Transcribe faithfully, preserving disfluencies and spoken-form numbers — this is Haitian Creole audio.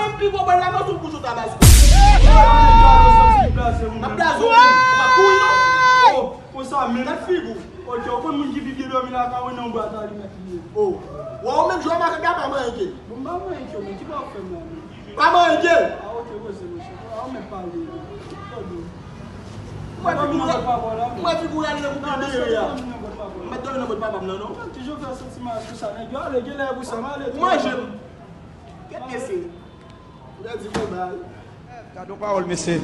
menm pi gwo bòl la, mwen sou bouch ou ta baz. Mwen blaze ou menm. Ou pa kouri non. Oh, konsa menm. Gad figi w. Ok, ou konn moun ki pi byen dòmi lakay ou nan yon bwat alimèt li ye. Oh. Wè ou menm jwe makak la pa manyen ke. Bon, m pa manyen ke, men ki pa w fè m la menm? Pa manyen ke. Ah, ok, poze mesye. Ah, ou mèt pale. Tande. Mwen figi w rale nan bòt papa w la. Mwen figi w rale nan bòt papa w la. Mwen dòmi nan bòt papa m nan non. Toujou fè santiman sou sa nèg yo ale, gen lè pou sa m ale. Ou manje m. Kèt mesye. Ou ta di bon bagay. Gade yon pawòl mesye.